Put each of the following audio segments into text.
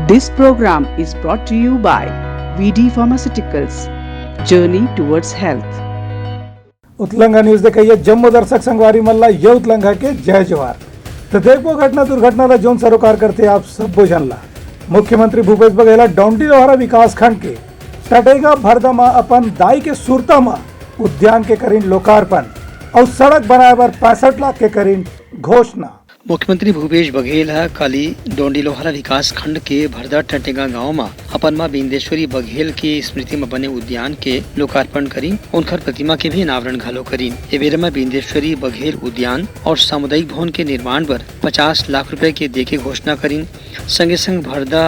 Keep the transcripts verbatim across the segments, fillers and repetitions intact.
This program is brought to you by V D Pharmaceuticals, Journey Towards Health. Utlangha news देखइया जम्मो दर्शक संगवारी मन ला ये उतलंघा के जय जोहार। तो देखबो घटना दुर्घटना ला जोन सरोकार करथे आप सब्बो झन ला। मुख्यमंत्री भूपेश बघेल ह डौंडी लोहारा विकास खंड के टटेगा भरदा म अपन दाई के सुरता म उद्यान के करिन लोकार्पण अउ सड़क बनाए बर पैंसठ लाख के करिन घोषणा। मुख्यमंत्री भूपेश बघेल ह काली डोंडीलोहारा विकास खंड के भरदा टटेगा गांव म अपन मां बिंदेश्वरी बघेल के स्मृति म बने उद्यान के लोकार्पण करिन। उनखर प्रतिमा के भी अनावरण घलो करिन। ए बेरा म बिंदेश्वरी बघेल उद्यान और सामुदायिक भवन के निर्माण बर पचास लाख रुपए के देके घोषणा करिन। संगे संग भरदा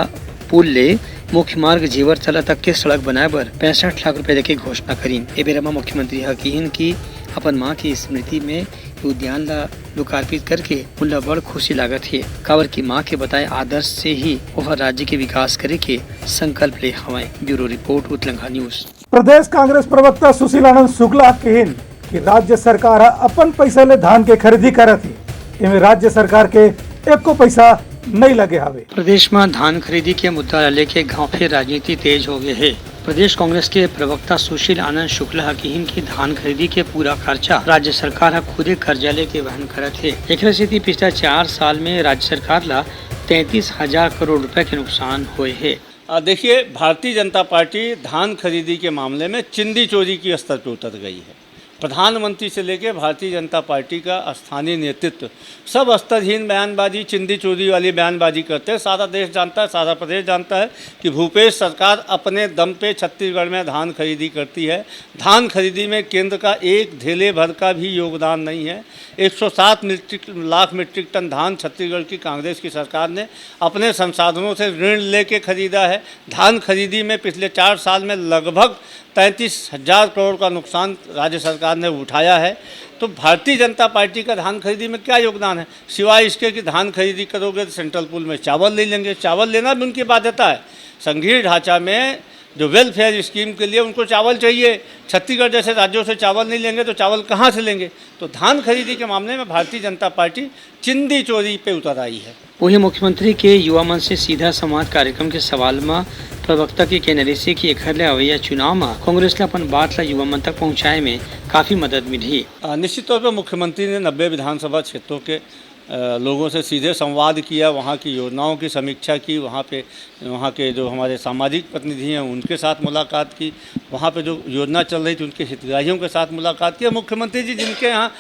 पुल ले मुख्य मार्ग जेवरतला तक के सड़क बनाए बर पैंसठ लाख रुपए देके घोषणा करिन। ए बेरा म मुख्यमंत्री ह किहिन कि अपन मां के स्मृति में उद्यान ला लोकार्पित करके उन ला बड़ खुशी लागत हे, काबर कि मां के बताए आदर्श से ही ओह राज्य के विकास करे के संकल्प ले हवय। Bureau report, Utlangha news. प्रदेश कांग्रेस प्रवक्ता सुशील आनंद शुक्ला किहिन कि राज्य सरकार ह अपन पैसा ले धान के खरीदी करत हे, एमे राज्य सरकार के एको पैसा नइ लगे हवे। प्रदेश म धान खरीदी के मुद्दा ला लेके घांव फेर राजनीति तेज हो गए हे। प्रदेश कांग्रेस के प्रवक्ता सुशील आनंद शुक्ला ह किहिन कि धान खरीदी के पूरा खर्चा राज्य सरकार ह खुदे कर्जा लेके वहन करत हे। एकरे सेती पिछला चार साल में राज्य सरकार ला तैंतीस हजार करोड़ रुपए के नुकसान होए हे। आ, देखिए, भारतीय जनता पार्टी धान खरीदी के मामले में चिंदी चोरी की स्तर पे उतर गई है। प्रधानमंत्री से लेके भारतीय जनता पार्टी का स्थानीय नेतृत्व सब स्तरहीन बयानबाजी, चिंदी चोरी वाली बयानबाजी करते हैं। सारा देश जानता है, सारा प्रदेश जानता है कि भूपेश सरकार अपने दम पे छत्तीसगढ़ में धान खरीदी करती है। धान खरीदी में केंद्र का एक धेले भर का भी योगदान नहीं है। एक सौ सात मीट्रिक लाख मीट्रिक टन धान छत्तीसगढ़ की कांग्रेस की सरकार ने अपने संसाधनों से ऋण लेके खरीदा है। धान खरीदी में पिछले चार साल में लगभग तैंतीस हजार करोड़ का नुकसान राज्य सरकार ने उठाया है। तो भारतीय जनता पार्टी का धान खरीदी में क्या योगदान है, सिवाय इसके कि धान खरीदी करोगे तो सेंट्रल पूल में चावल ले लेंगे। चावल लेना भी उनकी बाध्यता है। संघीय ढांचा में जो वेलफेयर स्कीम के लिए उनको चावल चाहिए, छत्तीसगढ़ जैसे राज्यों से चावल नहीं लेंगे तो चावल कहाँ से लेंगे? तो धान खरीदी के मामले में भारतीय जनता पार्टी चिंदी चोरी पे उतर आई है। वहीं मुख्यमंत्री के युवा मन से सीधा संवाद कार्यक्रम के सवाल म प्रवक्ता के कहना रहिसे कि एखर ले अवइया चुनाव म कांग्रेस ल अपन बात ल युवा मन तक पहुंचाए में काफी मदद मिलही। अ, निश्चित तौर पर मुख्यमंत्री ने नब्बे विधानसभा क्षेत्रों के, अ, लोगों से सीधे संवाद किया, वहाँ की योजनाओं की समीक्षा की, वहाँ पे, वहाँ के जो हमारे सामाजिक प्रतिनिधि हैं उनके साथ मुलाकात की, वहाँ पे जो योजना चल रही थी उनके हितग्राहियों के साथ मुलाकात की। मुख्यमंत्री जी जिनके यहाँ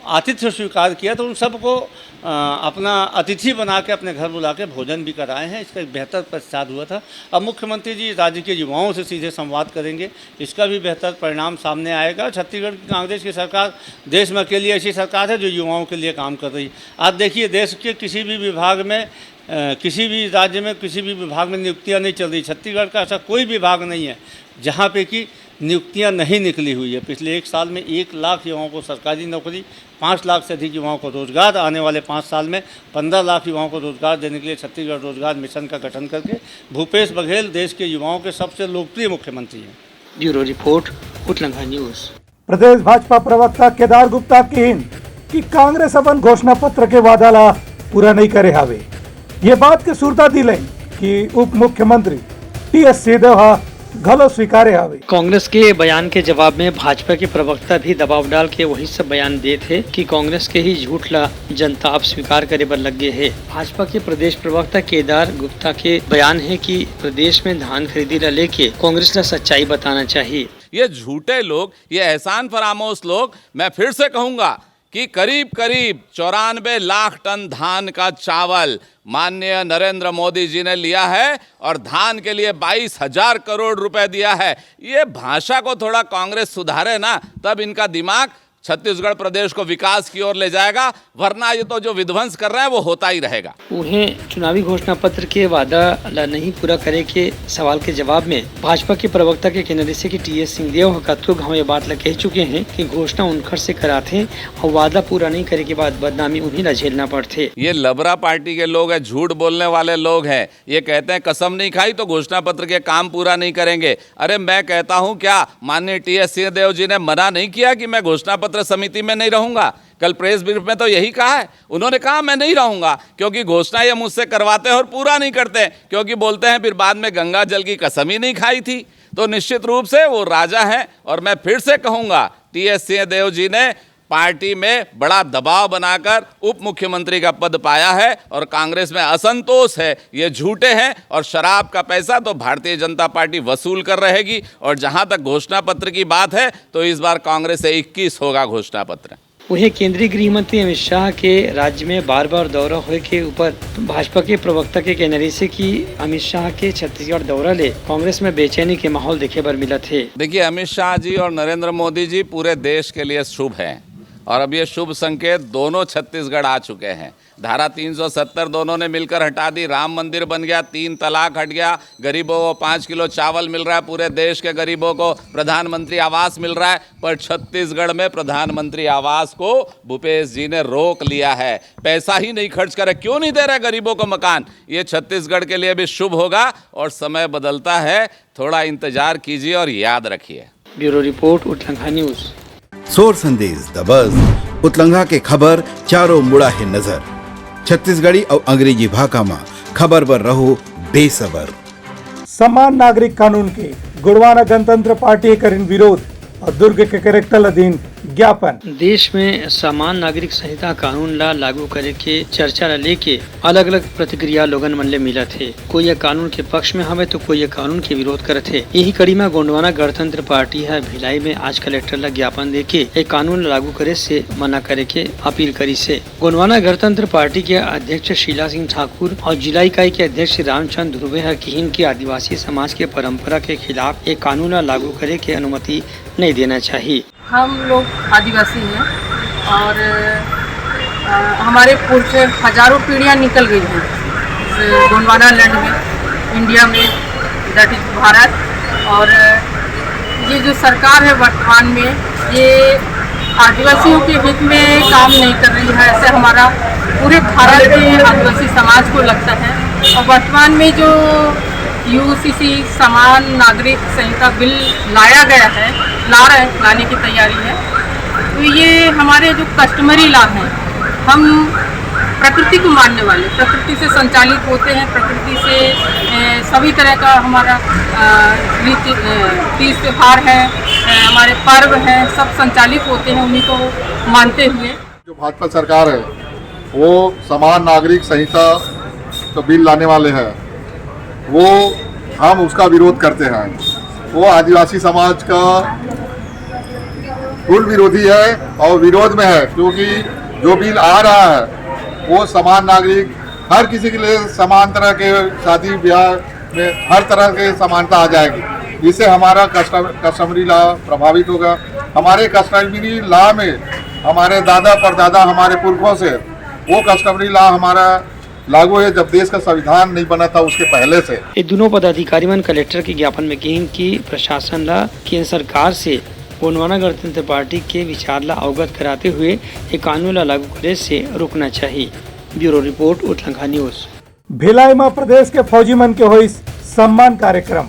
आतिथ्य स्वीकार किया तो उन सबको, अ, अपना अतिथि बना के अपने घर बुला के भोजन भी कराए हैं। इसका एक बेहतर प्रतिसाद हुआ था। अब मुख्यमंत्री जी राज्य के युवाओं से सीधे संवाद करेंगे, इसका भी बेहतर परिणाम सामने आएगा। छत्तीसगढ़ की कांग्रेस की सरकार देश में अकेली ऐसी सरकार है जो युवाओं के लिए काम कर रही है। आज देखिए, देश के किसी भी विभाग में, अ, किसी भी राज्य में किसी भी विभाग में नियुक्तियां नहीं चल रही। छत्तीसगढ़ का ऐसा कोई विभाग नहीं है जहाँ पे कि नियुक्तियां नहीं निकली हुई है। पिछले एक साल में एक लाख युवाओं को सरकारी नौकरी, पाँच लाख से अधिक युवाओं को रोजगार, आने वाले पाँच साल में पन्द्रह लाख युवाओं को रोजगार देने के लिए छत्तीसगढ़ रोजगार मिशन का गठन करके भूपेश बघेल देश के युवाओं के सबसे लोकप्रिय मुख्यमंत्री हैं। Bureau report, Utlangha news. प्रदेश भाजपा प्रवक्ता केदार गुप्ता किहिन कि कांग्रेस अपन घोषणा पत्र के वादा ला पूरा नहीं करे हावे। ये बात के सुरता दिलेन कि उप मुख्यमंत्री टीएस सिंहदेव हा घलो स्वीकारे हावे। कांग्रेस के बयान के जवाब में भाजपा के प्रवक्ता भी दबाव डाल के वही सब बयान देत हे कि कांग्रेस के ही झूठ ला जनता अब स्वीकार करे बर लग गे हे। भाजपा के प्रदेश प्रवक्ता केदार गुप्ता के बयान हे कि प्रदेश में धान खरीदी ला लेके कांग्रेस ला सच्चाई बताना चाहिए। ये झूठे लोग, ये एहसान फरामोश लोग, मैं फिर से कहूंगा कि करीब करीब चौरानबे लाख टन धान का चावल माननीय नरेंद्र मोदी जी ने लिया है और धान के लिए बाईस हजार करोड़ रुपए दिया है। ये भाषा को थोड़ा कांग्रेस सुधारे ना, तब इनका दिमाग छत्तीसगढ़ प्रदेश को विकास की ओर ले जाएगा, वरना ये तो जो विध्वंस कर रहे हैं वो होता ही रहेगा। उहें, चुनावी घोषणा पत्र के वादा ला नहीं पूरा करे के सवाल के जवाब में भाजपा के प्रवक्ता के कहना रहिसे कि टीएस सिंहदेव ह कतको घांव ये बात ला कह चुके हैं कि घोषणा उनखर से कराथे और वादा पूरा नहीं करे के बाद बदनामी उन्हीं ला झेलना पड़थे। ये लबरा पार्टी के लोग हैं, झूठ बोलने वाले लोग हैं। ये कहते हैं कसम नहीं खाई तो घोषणा पत्र के काम पूरा नहीं करेंगे। अरे, मैं कहता हूं क्या, माननीय टीएस सिंहदेव जी ने मना नहीं किया कि मैं घोषणा पत्र समिति में नहीं रहूंगा। कल प्रेस ब्रीफ में तो यही कहा है, उन्होंने कहा, मैं नहीं रहूंगा, क्योंकि घोषणा ये मुझसे करवाते हैं और पूरा नहीं करते, क्योंकि बोलते हैं फिर बाद में गंगा जल की कसम ही नहीं खाई थी। तो निश्चित रूप से वो राजा हैं। और मैं फिर से कहूंगा, टीएस सिंहदेव जी ने पार्टी में बड़ा दबाव बनाकर उप मुख्यमंत्री का पद पाया है और कांग्रेस में असंतोष है, ये झूठे हैं। और शराब का पैसा तो भारतीय जनता पार्टी वसूल कर रहेगी। और जहां तक घोषणा पत्र की बात है, तो इस बार कांग्रेस से इक्कीस होगा घोषणा पत्र। वहीं केंद्रीय गृह मंत्री अमित शाह के राज्य में बार-बार दौरा होए के ऊपर भाजपा के प्रवक्ता के कहना रहिसे कि अमित शाह के छत्तीसगढ़ दौरा ले कांग्रेस में बेचैनी के माहौल देखे बर मिलत हे। देखिए, अमित शाह जी और नरेंद्र मोदी जी पूरे देश के लिए शुभ हैं और अब ये शुभ संकेत दोनों छत्तीसगढ़ आ चुके हैं। धारा तीन सौ सत्तर दोनों ने मिलकर हटा दी, राम मंदिर बन गया, तीन तलाक हट गया, गरीबों को पाँच किलो चावल मिल रहा है, पूरे देश के गरीबों को प्रधानमंत्री आवास मिल रहा है। पर छत्तीसगढ़ में प्रधानमंत्री आवास को भूपेश जी ने रोक लिया है, पैसा ही नहीं खर्च करे। क्यों नहीं दे रहे गरीबों को मकान? ये छत्तीसगढ़ के लिए भी शुभ होगा। और समय बदलता है, थोड़ा इंतजार कीजिए और याद रखिए। Bureau report, Utlangha news. सोर संदेश दबस, उतलंघा के खबर चारों मुड़ा हे नजर। छत्तीसगढ़ी अउ अंग्रेजी भाखा म खबर बर रहो बेसबर। समान नागरिक कानून के गोंडवाना गणतंत्र पार्टी करिन विरोध अउ दुर्ग के कलेक्टर ल दीन ज्ञापन। देश में समान नागरिक संहिता कानून ला लागू करे के चर्चा ला लेके अलग-अलग प्रतिक्रिया लोगन मन ले मिलत हे। कोई ये कानून के पक्ष में हवे तो कोई ये कानून के विरोध करत हे। यही कड़ी में गोंडवाना गणतंत्र पार्टी ह भिलाई में आज कलेक्टर ला ज्ञापन देके ये कानून ला लागू करे से मना करे के अपील करिस हे। गोंडवाना गणतंत्र पार्टी के अध्यक्ष शीला सिंह ठाकुर और जिला इकाई के अध्यक्ष रामचंद ध्रुवे ह किहिन कि आदिवासी समाज के परंपरा के खिलाफ ये कानून ला लागू करे के अनुमति नहीं देना चाहिए। हम लोग आदिवासी हैं और, अ, हमारे पूर्वज हजारों पीढ़ियां निकल गई हैं इस गोंडवाना लैंड में, इंडिया में, दैट इज भारत। और ये जो सरकार है वर्तमान में, ये आदिवासियों के हित में काम नहीं कर रही है, ऐसे हमारा पूरे भारत के आदिवासी समाज को लगता है। और वर्तमान में जो यूसीसी समान नागरिक संहिता बिल लाया गया है, ला रहे, लाने की तैयारी है, तो ये हमारे जो कस्टमरी लॉ हैं, हम प्रकृति को मानने वाले, प्रकृति से संचालित होते हैं, प्रकृति से, ए, सभी तरह का हमारा, अ, रीति, अ, तीज त्योहार है, अ, हमारे पर्व हैं, सब संचालित होते हैं, उन्हीं को मानते हुए। जो भाजपा सरकार है, वो समान नागरिक संहिता का बिल लाने वाले हैं, वो हम उसका विरोध करते हैं। वो आदिवासी समाज का कुल विरोधी है और विरोध में है, क्योंकि जो बिल आ रहा है, वो समान नागरिक, हर किसी के लिए समान तरह के शादी ब्याह में हर तरह के समानता आ जाएगी, जिससे हमारा कस्टम-, कस्टमरी लॉ प्रभावित होगा। हमारे कस्टमरी लॉ में हमारे दादा परदादा, हमारे पुरखों से वो कस्टमरी लॉ हमारा लागू है, जब देश का संविधान नहीं बना था उसके पहले से। ये दोनों पदाधिकारी मन कलेक्टर के ज्ञापन में किहिन कि प्रशासन ला केंद्र सरकार से गोंडवाना गणतंत्र पार्टी के विचार ला अवगत कराते हुए ये कानून ला लागू करे से रोकना चाहिए। Bureau report, Utlangha news. Bhilai म प्रदेश के फौजी मन के होइस सम्मान कार्यक्रम।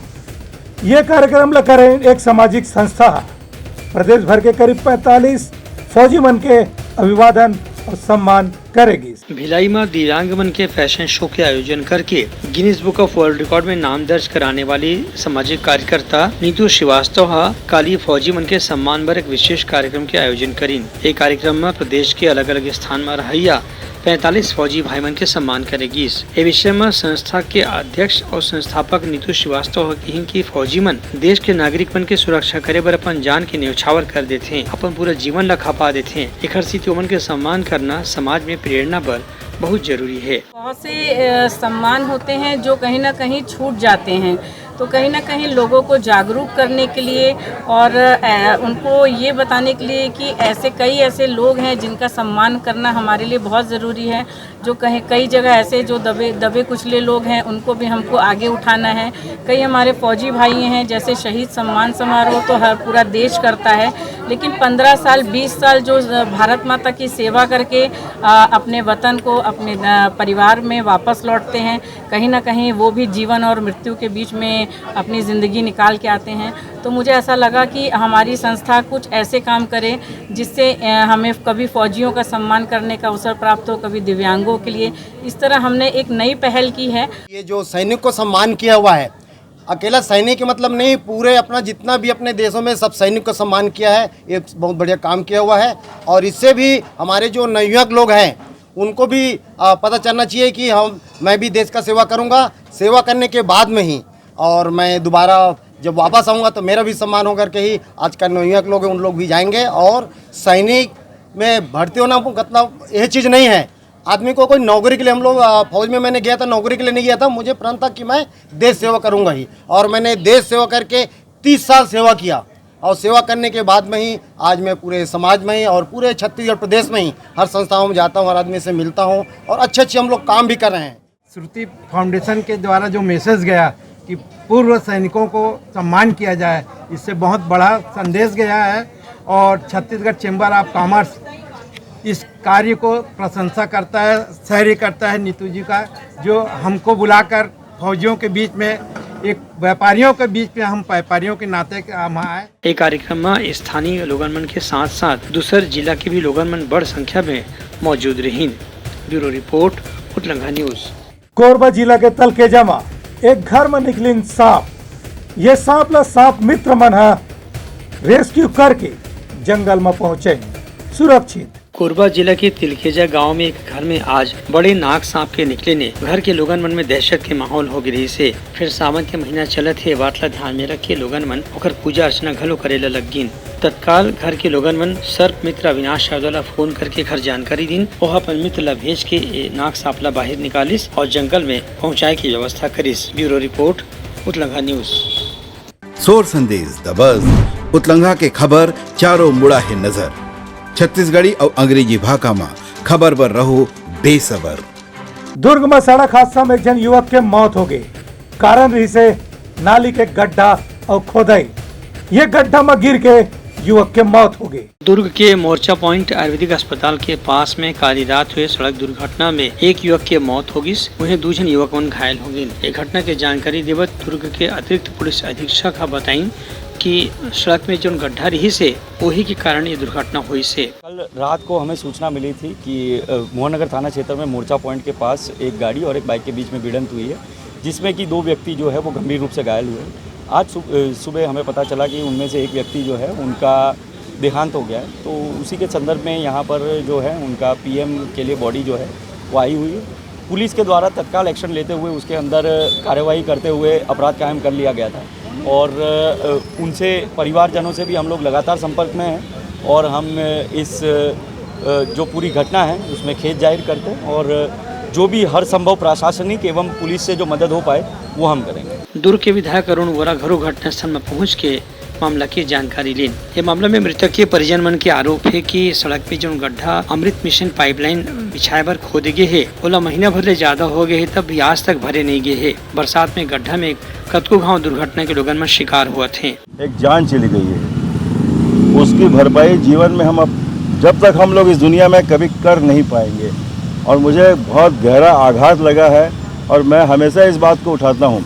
ये कार्यक्रम ल करे एक सामाजिक संस्था ह। प्रदेश भर के करीब पैंतालीस फौजी मन के अभिवादन और सम्मान करे गिस। भिलाई म दिव्यांग मन के फैशन शो के आयोजन करके Guinness book of world record में नाम दर्ज कराने वाली सामाजिक कार्यकर्ता नीतू श्रीवास्तव ह काली फौजी मन के सम्मान बर एक विशेष कार्यक्रम के आयोजन करिन। ये कार्यक्रम म प्रदेश के अलग-अलग स्थान म रहइया पैंतालीस फौजी भाई मन के सम्मान करे गिस। ए विषय म संस्था के अध्यक्ष और संस्थापक नीतू श्रीवास्तव ह किहिन कि फौजी मन देश के नागरिक मन के सुरक्षा करे बर अपन जान के न्यौछावर कर देथे, अपन पूरा जीवन ला खपा देथे। एखर सेती ओमन के सम्मान करना समाज में प्रेरणा बर बहुत जरूरी है। बहुत से, अ, सम्मान होते हैं जो कहीं ना कहीं छूट जाते हैं, तो कहीं ना कहीं लोगों को जागरूक करने के लिए और, अ, उनको ये बताने के लिए कि ऐसे कई ऐसे लोग हैं जिनका सम्मान करना हमारे लिए बहुत ज़रूरी है। जो कहीं, कई जगह ऐसे जो दबे, दबे कुचले लोग हैं, उनको भी हमको आगे उठाना है। कई हमारे फौजी भाई हैं, जैसे शहीद सम्मान समारोह तो हर पूरा देश करता है, लेकिन पन्द्रह साल, बीस साल जो भारत माता की सेवा करके, अ, अपने वतन को, अपने, अ, परिवार में वापस लौटते हैं, कहीं ना कहीं वो भी जीवन और मृत्यु के बीच में अपनी ज़िंदगी निकाल के आते हैं। तो मुझे ऐसा लगा कि हमारी संस्था कुछ ऐसे काम करे जिससे अ, हमें कभी फौजियों का सम्मान करने का अवसर प्राप्त हो, कभी दिव्यांगों के लिए। इस तरह हमने एक नई पहल की है। ये जो सैनिक को सम्मान किया हुआ है, अकेला सैनिक के मतलब नहीं, पूरे अपना जितना भी अपने देशों में सब सैनिक को सम्मान किया है, ये बहुत बढ़िया काम किया हुआ है। और इससे भी हमारे जो नवयुवक लोग हैं उनको भी आ, पता चलना चाहिए कि हम मैं भी देश का सेवा करूँगा। सेवा करने के बाद में ही और मैं दोबारा जब वापस आऊँगा तो मेरा भी सम्मान होकर के ही आज का नवयुवक लोग हैं उन लोग भी जाएंगे। और सैनिक में भर्ती होना मतलब यह चीज़ नहीं है। आदमी को कोई नौकरी के लिए हम लोग आ, फौज में मैंने गया था, नौकरी के लिए नहीं गया था। मुझे प्रण था कि मैं देश सेवा करूँगा ही और मैंने देश सेवा करके तीस साल सेवा किया। और सेवा करने के बाद में ही आज मैं पूरे समाज में ही और पूरे छत्तीसगढ़ प्रदेश में ही हर संस्थाओं में जाता हूँ, हर आदमी से मिलता हूँ और अच्छे अच्छे हम लोग काम भी कर रहे हैं। श्रुति फाउंडेशन के द्वारा जो मैसेज गया कि पूर्व सैनिकों को सम्मान किया जाए, इससे बहुत बड़ा संदेश गया है। और छत्तीसगढ़ चैम्बर ऑफ कॉमर्स इस कार्य को प्रशंसा करता है, सैर करता है नीतू जी का, जो हमको बुलाकर फौजियों के बीच में, एक व्यापारियों के बीच में हम व्यापारियों के नाते हम आए। ए कार्यक्रम म स्थानीय लोगन मन के साथ साथ दूसर जिला के भी लोगन मन बड़ संख्या में मौजूद रहिन। Bureau report, Utlangha news. Korba जिला के तलकेजा म एक घर म निकलिन सांप। ये सांप ला सांप मित्र मन ह रेस्क्यू करके जंगल म पहुंचे सुरक्षित। कोरबा जिला के तिलकेजा गांव में एक घर में आज बड़े नाग सांप के निकले ने घर के लोगन मन में दहशत के माहौल हो गिरी से। फिर सावन के महीना चलत हे, बात ला ध्यान में रख के लोगन मन ओकर पूजा अर्चना घलो करे ला लग गिन। तत्काल घर के लोगन मन सर्प मित्र अविनाश यादव ला फोन करके घर जानकारी दिन। ओह अपन मित्र ला भेज के ए नाग सांप ला बाहर निकालिस और जंगल में पहुंचाए की व्यवस्था करिस। Bureau report, Utlangha news. सोर संदेश दबस, उतलंघा के खबर चारों मुड़ा हे नजर। छत्तीसगढ़ी अउ अंग्रेजी भाखा म खबर बर रहो बेसबर। दुर्ग म सड़क हादसा में एक झन युवक के मौत हो गई। कारण रहिसे नाली के गड्ढा अउ खोदई। ये गड्ढा म गिर के युवक के मौत हो गई। दुर्ग के मोर्चा पॉइंट आयुर्वेदिक अस्पताल के पास में काली रात हुए सड़क दुर्घटना में एक युवक के मौत हो गिस, वहीं दू झन युवक मन घायल हो गिन। ये घटना के जानकारी देवत दुर्ग के अतिरिक्त पुलिस अधीक्षक ह बताइन कि सड़क में जोन गड्ढा रहिसे, वही के कारण ये दुर्घटना हुई से। कल रात को हमें सूचना मिली थी कि अ, मोहन नगर थाना क्षेत्र में मोर्चा पॉइंट के पास एक गाड़ी और एक बाइक के बीच में भिड़ंत हुई है, जिसमें कि दो व्यक्ति जो है वो गंभीर रूप से घायल हुए हैं। आज सु-, अ, सुबह हमें पता चला कि उनमें से एक व्यक्ति जो है उनका देहांत हो गया है, तो उसी के संदर्भ में यहाँ पर जो है उनका पीएम के लिए बॉडी जो है वो आई हुई है। पुलिस के द्वारा तत्काल एक्शन लेते हुए उसके अंदर कार्रवाई करते हुए अपराध कायम कर लिया गया था और अ, उनसे परिवारजनों से भी हम लोग लगातार संपर्क में हैं और हम इस अ, जो पूरी घटना है उसमें खेद जाहिर करते हैं और जो भी हर संभव प्रशासनिक एवं पुलिस से जो मदद हो पाए वो हम करेंगे। दुर्ग के विधायक अरुण वोरा घरो घटनास्थल में पहुंच के मामला की जानकारी लीन। ये मामला में मृतक के परिजन मन के आरोप हे कि सड़क पे जोन गड्ढा अमृत मिशन पाइपलाइन बिछाए बर खोदे गे हे, ओला महीना भर ले ज्यादा हो गए हे, तब भी आज तक भरे नहीं गए हे। बरसात में गड्ढा में कतको घांव दुर्घटना के लोगन मन शिकार होवत हे। एक जान चली गई है, उसकी भरपाई जीवन में हम अब, जब तक हम लोग इस दुनिया में, कभी कर नहीं पाएंगे। और मुझे बहुत गहरा आघात लगा है और मैं हमेशा इस बात को उठाता हूँ।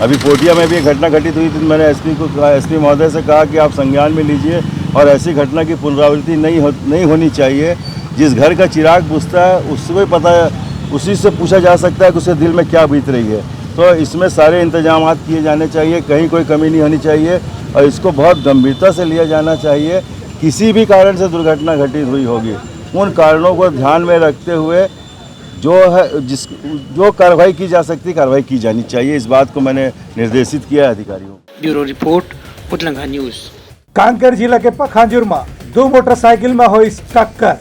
अभी पोटिया में भी एक घटना घटित हुई थी, मैंने एसपी को कहा, एसपी महोदय से कहा कि आप संज्ञान में लीजिए और ऐसी घटना की पुनरावृत्ति नहीं हो, नहीं होनी चाहिए। जिस घर का चिराग बुझता है, उससे कोई पता है, उसी से पूछा जा सकता है कि उसके दिल में क्या बीत रही है। तो इसमें सारे इंतजाम किए जाने चाहिए, कहीं कोई कमी नहीं होनी चाहिए और इसको बहुत गंभीरता से लिया जाना चाहिए। किसी भी कारण से दुर्घटना घटित हुई होगी, उन कारणों को ध्यान में रखते हुए जो है, जिस, जो कार्रवाई की जा सकती, कार्रवाई की जानी चाहिए। इस बात को मैंने निर्देशित किया है अधिकारियों को। Bureau report, Utlangha news. Kanker जिला के पखांजूर म दो मोटरसाइकिल म होइस टक्कर।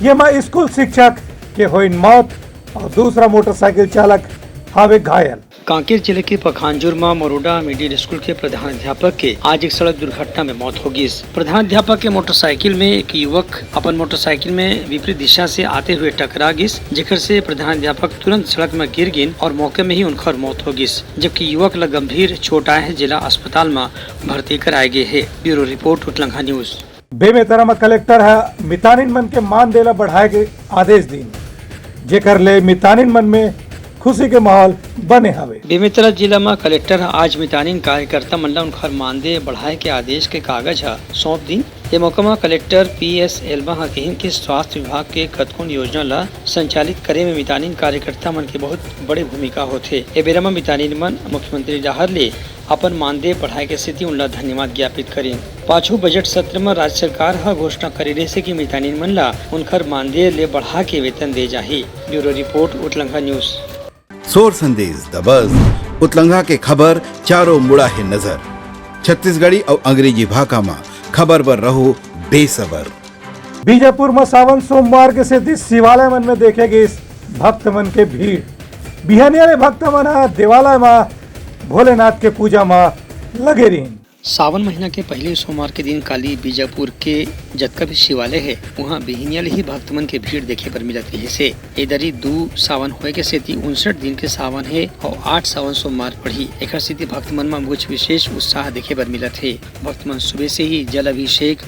ये म स्कूल शिक्षक के होइन मौत और दूसरा मोटरसाइकिल चालक हावे घायल। कांकेर जिले के पखांजूर म मरोडा मिडिल स्कूल के प्रधान अध्यापक के आज एक सड़क दुर्घटना में मौत हो गिस। प्रधान अध्यापक के मोटरसाइकिल में एक युवक अपन मोटरसाइकिल में विपरीत दिशा से आते हुए टकरा गिस, जेकर से प्रधान अध्यापक तुरंत सड़क में गिर गिन और मौके में ही उनकर मौत हो गिस, जबकि युवक ल गंभीर चोट आए हे, जिला अस्पताल म भर्ती कराए गे हे। Bureau report, Utlangha news. Bemetara म कलेक्टर ह मितानिन मन के मानदेय ल बढ़ाए के आदेश दीन, जेकर ले मितानिन मन में खुशी के माहौल बने हवे। बेमेतरा जिला म कलेक्टर ह आज मितानिन कार्यकर्ता मन ल उनखर मानदेय बढ़ाए के आदेश के कागज ह सौंप दिन। ए मौका म कलेक्टर पी एस एल्बा ह किहिन कि स्वास्थ्य विभाग के कतकोन योजना ल संचालित करे में मितानिन कार्यकर्ता मन के बहुत बड़े भूमिका होथे। ए बेरा म मितानिन मन मुख्यमंत्री डहार ले अपन मानदेय बढ़ाए के सेती उनला धन्यवाद ज्ञापित करिन। पाछू बजट सत्र म राज्य सरकार ह घोषणा करे रहिसे कि मितानिन मन ला उनखर मानदेय ले बढ़ा के वेतन दे जाही। Bureau report, Utlangha news. सोर संदेश द बज, उतलंघा के खबर चारों मुड़ा हे नजर। छत्तीसगढ़ी अउ अंग्रेजी भाखा म खबर बर रहो बेसबर। बीजापुर म सावन सोमवार के सेती शिवालय मन में देखे गिस भक्त मन के भीड़। बिहनिया ले भक्त मन ह देवालय म भोलेनाथ के पूजा म लगे रहिन। सावन महीना के पहली सोमवार के दिन काली बीजापुर के जतका भी शिवालय हे, उहाँ बिहनिया ले ही भक्त मन के भीड़ देखे बर मिलत रिहिस हे। ए दरी दू सावन होए के सेती उनसठ दिन के सावन हे अउ आठ सावन सोमवार पड़ही। एखर सेती भक्त मन म कुछ विशेष उत्साह देखे बर मिलत हे। भक्त मन सुबह से ही जल अभिषेक,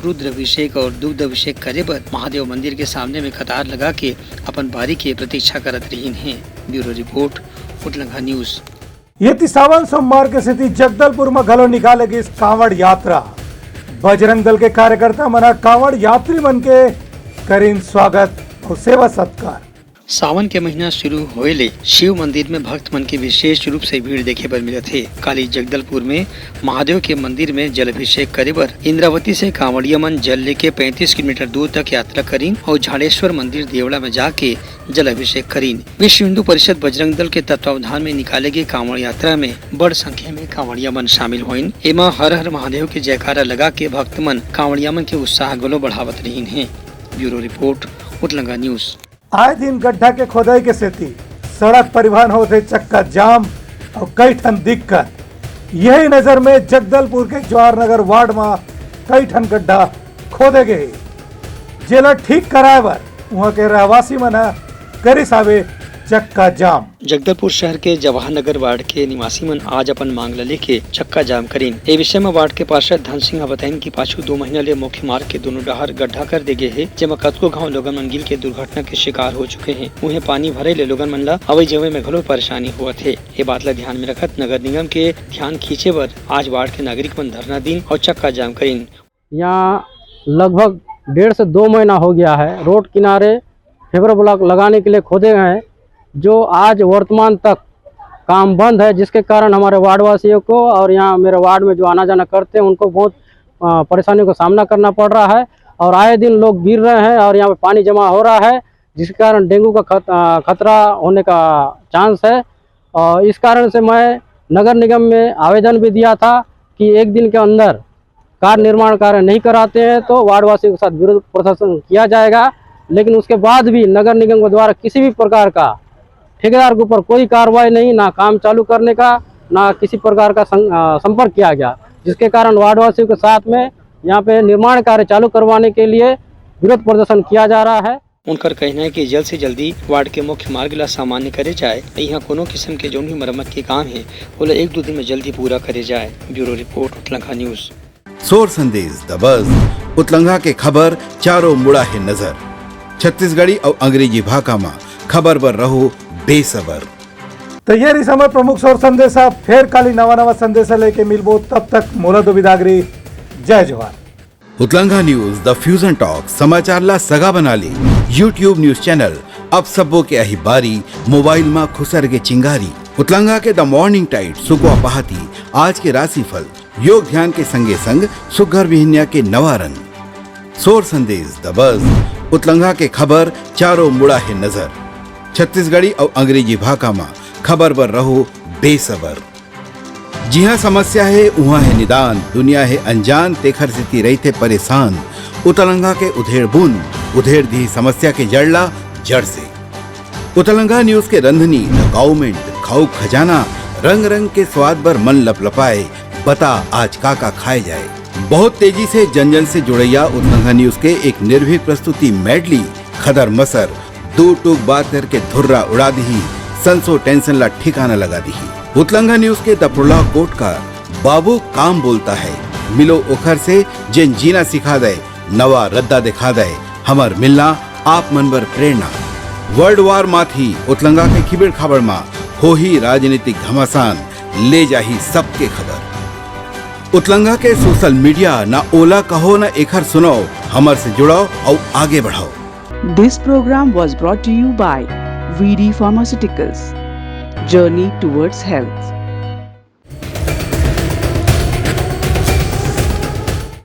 रुद्र अभिषेक और दुग्ध अभिषेक करे बर महादेव मंदिर के सामने में कतार लगा के अपन बारी के प्रतीक्षा करत रहिन हे। Bureau report, Utlangha news. ये ती सावन सोमवार के सेती जगदलपुर म घलो निकाले गिस कांवड़ यात्रा। बजरंग दल के कार्यकर्ता मन ह कांवड़ यात्री मन के करिन स्वागत अउ सेवा सत्कार। सावन के महीना शुरू होए ले शिव मंदिर में भक्त मन के विशेष रूप से भीड़ देखे बर मिलत हे। काली जगदलपुर में महादेव के मंदिर में जल अभिषेक करे बर इंद्रावती से कांवड़िया मन जल लेके पैंतीस किलोमीटर दूर तक यात्रा करिन अउ झाड़ेश्वर मंदिर देवड़ा में जाके जल अभिषेक करिन। विश्व हिंदू परिषद बजरंग दल के तत्वावधान में निकाले गए कांवड़ यात्रा में बड़ संख्या में कांवड़िया मन शामिल होइन। एमा हर हर महादेव के जयकारा लगा के भक्त मन कांवड़िया मन के उत्साह घलो बढ़ावत रहिन हे। Bureau report, Utlanga news. आए दिन गड्ढा के खोदाई के सेती सड़क परिवहन होथे चक्का जाम अउ कई ठन दिक्कत। यही नजर में जगदलपुर के जवाहर नगर वार्ड म कई ठन गड्ढा खोदे गए हे, जेला ठीक कराए बर उहां के रहवासी मन ह करिस हावे चक्का जाम। जगदलपुर शहर के जवाहर नगर वार्ड के निवासी मन आज अपन मांग ल लेके चक्का जाम करिन। ए विषय म वार्ड के पार्षद धन सिंह ह बताइन कि पाछू दो महीना ले मुख्य मार्ग के दोनों डहार गड्ढा कर दे गे हे, जेमा कतको घांव लोगन मन गिर के दुर्घटना के शिकार हो चुके हे। उहें पानी भरे ले लोगन मन ल अवई जवई में घलो परेशानी होवत हे। ए बात ल ध्यान में रखत नगर निगम के ध्यान खींचे बर आज वार्ड के नागरिक मन धरना दिन अउ चक्का जाम करिन। यहाँ लगभग डेढ़ से दो महीना हो गया है, रोड किनारे फेबर ब्लॉक लगाने के लिए खोदे गए हैं, जो आज वर्तमान तक काम बंद है, जिसके कारण हमारे वार्ड वासियों को और यहाँ मेरे वार्ड में जो आना जाना करते हैं, उनको बहुत, अ, परेशानियों का सामना करना पड़ रहा है और आए दिन लोग गिर रहे हैं और यहाँ पे पानी जमा हो रहा है, जिसके कारण डेंगू का खत-, अ, खतरा होने का चांस है। और इस कारण से मैं नगर निगम में आवेदन भी दिया था कि एक दिन के अंदर कार्य निर्माण कार्य नहीं कराते हैं तो वार्ड वासियों के साथ विरोध प्रदर्शन किया जाएगा, लेकिन उसके बाद भी नगर निगम के द्वारा किसी भी प्रकार का ठेकेदार के ऊपर कोई कार्रवाई नहीं, ना काम चालू करने का, ना किसी प्रकार का सं-, अ, संपर्क किया गया, जिसके कारण वार्ड वासियों के साथ में यहाँ पे निर्माण कार्य चालू करवाने के लिए विरोध प्रदर्शन किया जा रहा है। उनकर कहना है कि जल्द से जल्दी वार्ड के मुख्य मार्ग ला सामान्य करे जाए। यहाँ कोनो किस्म के जौन भी मरम्मत के काम है, ओला एक दो दिन में जल्दी पूरा करे जाए। Bureau report, Utlangha news. सोर संदेश द बज, उतलंघा के खबर चारों मुड़ा हे नजर। छत्तीसगढ़ी अउ अंग्रेजी भाखा म खबर बर रहो बेसबर। त ये रहिस हमर प्रमुख सोर संदेश। फेर काली नवा नवा संदेश लेके मिलबो, तब तक मोला दो बिदागरी। जय जोहार। उतलंघा न्यूज, द फ्यूजन टॉक, समाचार ला सगा बना ले। YouTube न्यूज चैनल, अब सबो के आही बारी, मोबाइल मा खुसर के चिंगारी। उतलंघा के द मॉर्निंग टाइड, सुकवा पहाती, आज के राशिफल, योग ध्यान के संगे संग सुग्घर बिहनिया के नवा रंग। सोर संदेश द बज, उतलंघा के खबर चारों मुड़ा हे नजर। छत्तीसगढ़ी अउ अंग्रेजी भाखा मा खबर बर रहो बेसबर। जिहाँ समस्या हे, उहाँ हे निदान, दुनिया हे अनजान, तेखर सेती रहिथे परेशान। उतलंघा के उधेड़ बुन, उधेड़ दिही समस्या के जड़ ला जड़ से। उतलंघा न्यूज के रंधनी, द काउमेंट, खाऊ खजाना, रंग रंग के स्वाद बर मन लपलपाए, बता आज का का खाए जाए। बहुत तेजी से जन जन से जुड़ैया उतलंघा न्यूज के एक निर्भीक प्रस्तुति मेडली, खदर मसर, दू टूक बात करके धुर्रा उड़ा दिही, संसो टेंशन ला ठिकाना लगा दिही। उतलंघा न्यूज के दपड़ला कोट का बाबू काम बोलता है, मिलो ओखर से जेन जीना सिखा दे, नवा रद्दा दिखा दे, हमर मिलना आप मन बर प्रेरणा। वर्ल्ड वार माथी, उतलंगा के खिबेड़ खाबड़ मा होही राजनीतिक घमासान, ले जाही सबके खबर। उतलंगा के सोशल मीडिया, ना ओला कहो ना एखर सुनाओ, हमर से जुड़ाओ अउ आगे बढ़ाओ। This program was brought to you by V D Pharmaceuticals. Journey towards health.